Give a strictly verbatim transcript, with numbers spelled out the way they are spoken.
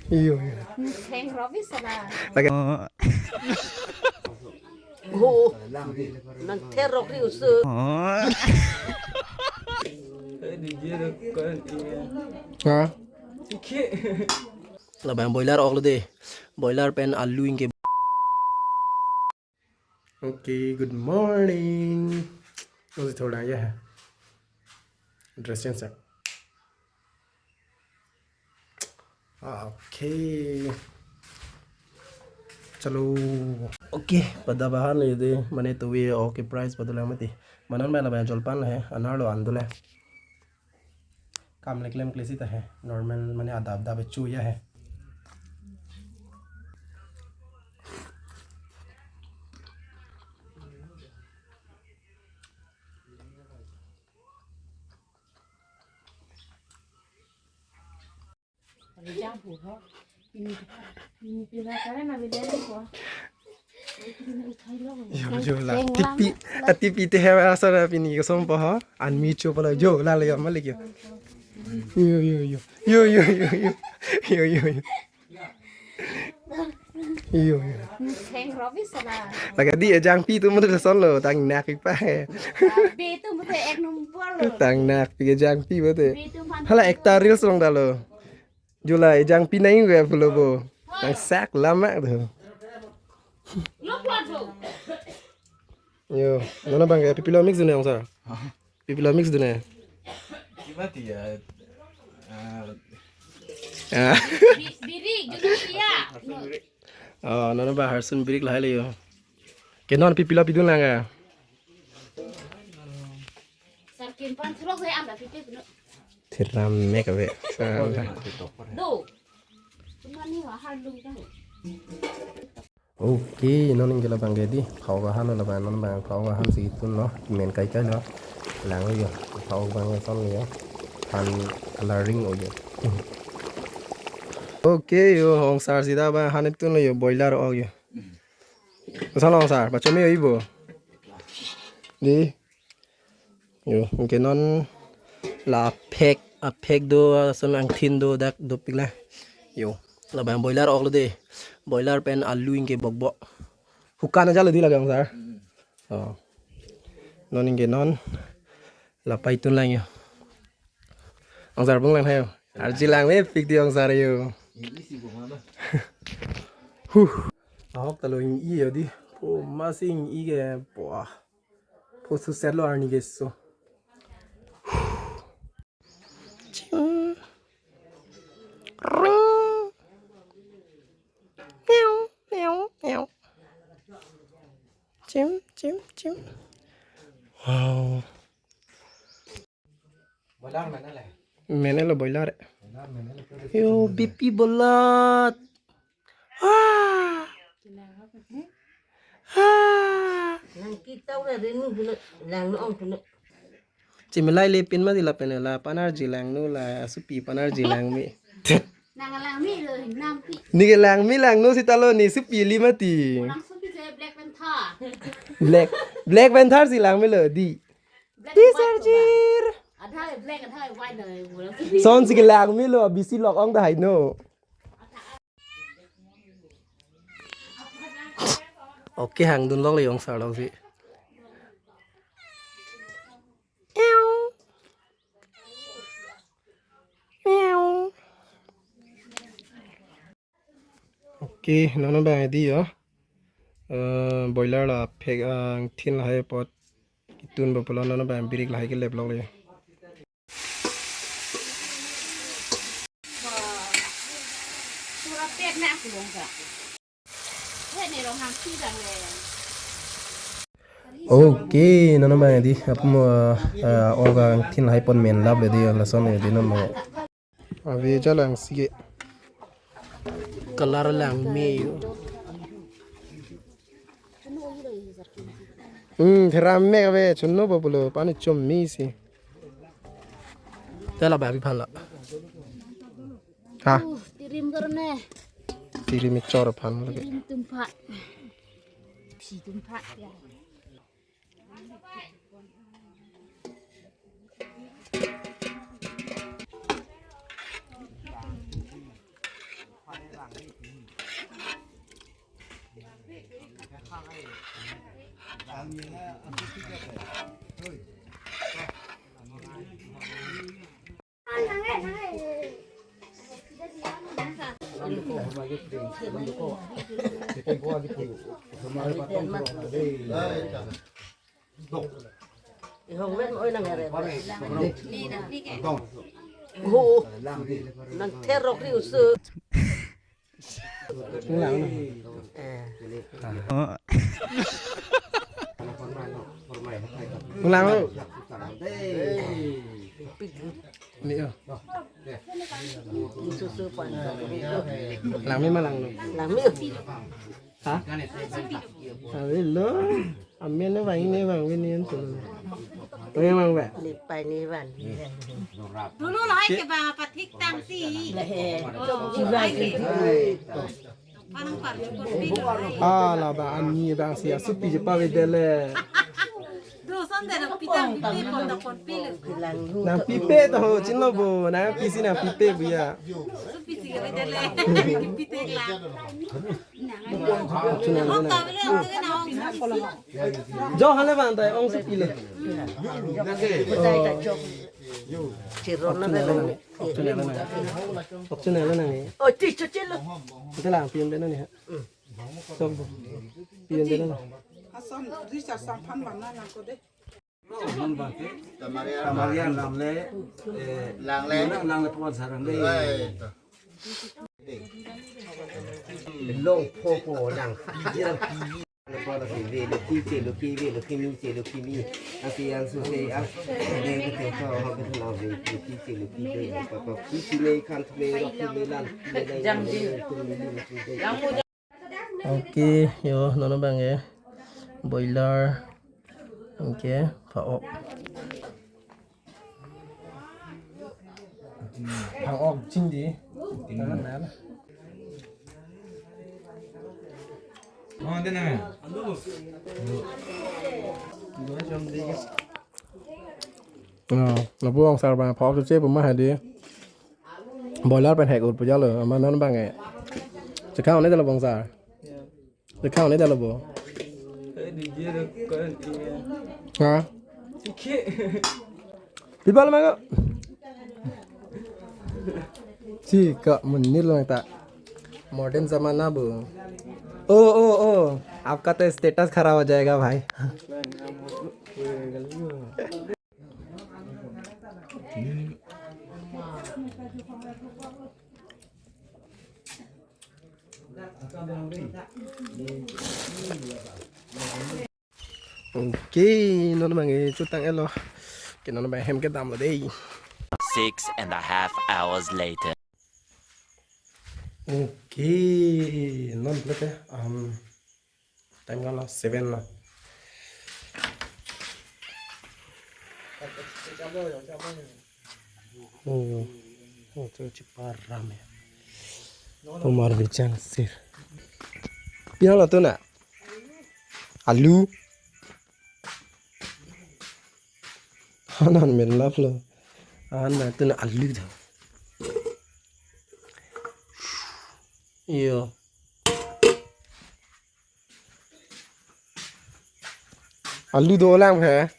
Iyo, iyo. Heng Robi sana. Lagi. Oh. Nang terok ri usu. Ha? Labang boiler ok lo de. Boiler pen alu ingke. Okay, good morning. Nang si thoda ya. Dress change ya. Okay. Chalo. Okay, pada bahan ye de, mane tuve ok ke price pada lang mati. Manan ma labang jolpan he, anar lo an dole. Kam le klem klesi ta he, normal mane adap adap chu ya he. Yo, yo, la. Tipi, a tipi te hewa asara pini kosonpo ho. An mi cho pala yo, la le yo, malik yo. Yo, yo, yo. Yo, yo, yo, yo. Yo, yo, yo. Yo, yo. Heng Robi sana. Lagi di ejang pi tu muthe son lo, tang nak pi pa he. Be tu muthe ek number lo. Tang nak pi ejang pi muthe. Be tu man. Hala ekta reels long dalo. Jula ejang pi nang gue pulo bo. Nang sak lama tu. Lok lok tu. Yo, non abang ke pipilo mix dun ne, ong sar? Pipilo mix dun ne? Kimati ya. Ah. Ah. Bi-, birik juga siya. Oh, non abang harsun birik lahai le yo. Ke non pipilo pidun lang ka? Sar kimpan surok saya ambil pipi penuh. Thiram mek ave. Do. Cuma ni wah halung kan. Okay, non ingke labang ke di, phao ahan labang, non abang phao ahan si itun lo, men kai kai lo, lang yo, phao abang son yo, han coloring lo yo. Okay, yo, ong sar sida abang han itun lo yo, boiler ok yo. Son ong sar, pachome yo ibo. Di. Yo, ingke non la aphek, aphek do, ason angthin do, dak dopik la. Yo, labang boiler ok lo de. Boiler pen alu ingke bokbok. Hukan aja lo di labang sar. Oh. Non ingke non la paitun lang yo. Ong sar pung lang tha yo. Arji lang mepik di ong sar yo. Huh. Ahok ta lo ing-i yo di. Po masi ing-i ke. Po ah. Pusu selo arni keso. Chim. Ring. Meow, meow, meow. Chim, chim, chim. Wow. Boiler mene le. Mene lo boiler. Boiler mene le. Yo, bipi bolat. Ah! Ah! Nang kita udah renu kena, lang no ong kena. Chimilai lepin ma di lapen la panarji langno la supi panarji langme. Nang langme lo nampi. Ni ke langme langno sita lo ni supi li mati. Orang supi saya Black Panther. Black, Black Panther si langme lo di. Black Panther. Tisarjir. Ada black, ada white, ada orang supi. Son si ke langme lo, bisi lok ong ta hai no. Okay, hangdun lok le ong sar lok si. Meow. Meow. Okay, non abang di yo. Eh, boiler la phek angthin lahai apot. Kitun bo pulo non abang birik lahai kelep lok le. Okay, non abang di apum, eh, eh, ok angthin lahai pon men lap le di lason le di non abang. Ave jalang sige. Color langme yo. Hmm, thiram mek ave chunno bo pulo pani chom mi si. Tela ba bi phan la. Ha? Uh, tirim karne. Tirim chor phan lagi. Tirim tum pha. Phi tum pha ya. Ihong ven oi nang ere. Ho. Nang therok ri usu. Pulang. Eh. Pulang. Ni oh. Susu pan. Langme ma langno? Langme. Ha? Ave lo. Amen ne vang ne vang vin ne solo. Ave vang ve. Ni pai ni van. Dulu lahai ke ba pathik tang si. Lahai ke. Parang parang chukut pin. Ah, la ba ani bang si asupi je pavedetlo. Do son de na pitang pipe pon da pon pil. Nangpipe to ho, chinlo bo, nangpi si nangpipe bu ya. Supi si ke dele. Pite la. Chunang, chunang. Jo hale bang tai ong supi le. Chiro na le. Chunang, chunang. Chunang nang. Oh, ti chuchilo. Ante lang pin beno ni ha. Sok bo. Pin beno. Hasan, Richard Sangphan mana lang ko de. Kamarian. Kamarian lamle, eh, langle. Langle puan sarang le. Lai to. Long po po lang. Pijir piji. Lepo lo ki ve lo ki che lo ki ve lo ki mi che lo ki mi. Asi yang su se ang. Ve ke te so ho ke na ve lo ki che lo ki ve. Pa pa ki si me kan me ro ki me lan. Jam ji. Okay, yo, non abang ke boiler. Okay, pa-ok. Pa-ok ching di. Tangan na. Oh, ante na. Oh, lapu angsar abang pa-ok che pu ma hadi. Boiler pen hek-ut pu jalo, amat non abang ke. Chekha ne jalo bang sar. Chekha ne jalo bo. Ha? Pi bal ma ko? Si ka munir lang ta. Modern zamana bo. Oh, oh, oh. आपका तो स्टेटस खराब हो जाएगा भाई. Okay, non abang ke chutang-et lo. Okay, non abang hem kedam lo dei. Six and a half hours later. Okay, non plate, um, time kalo seven lo. Oh, oh, to chipar rame. Tomar bichang sir. Pi hang lo tu na? Alu. Hanan men lap lo. Ana tu na alu tho. Iyo. Alu dolang he.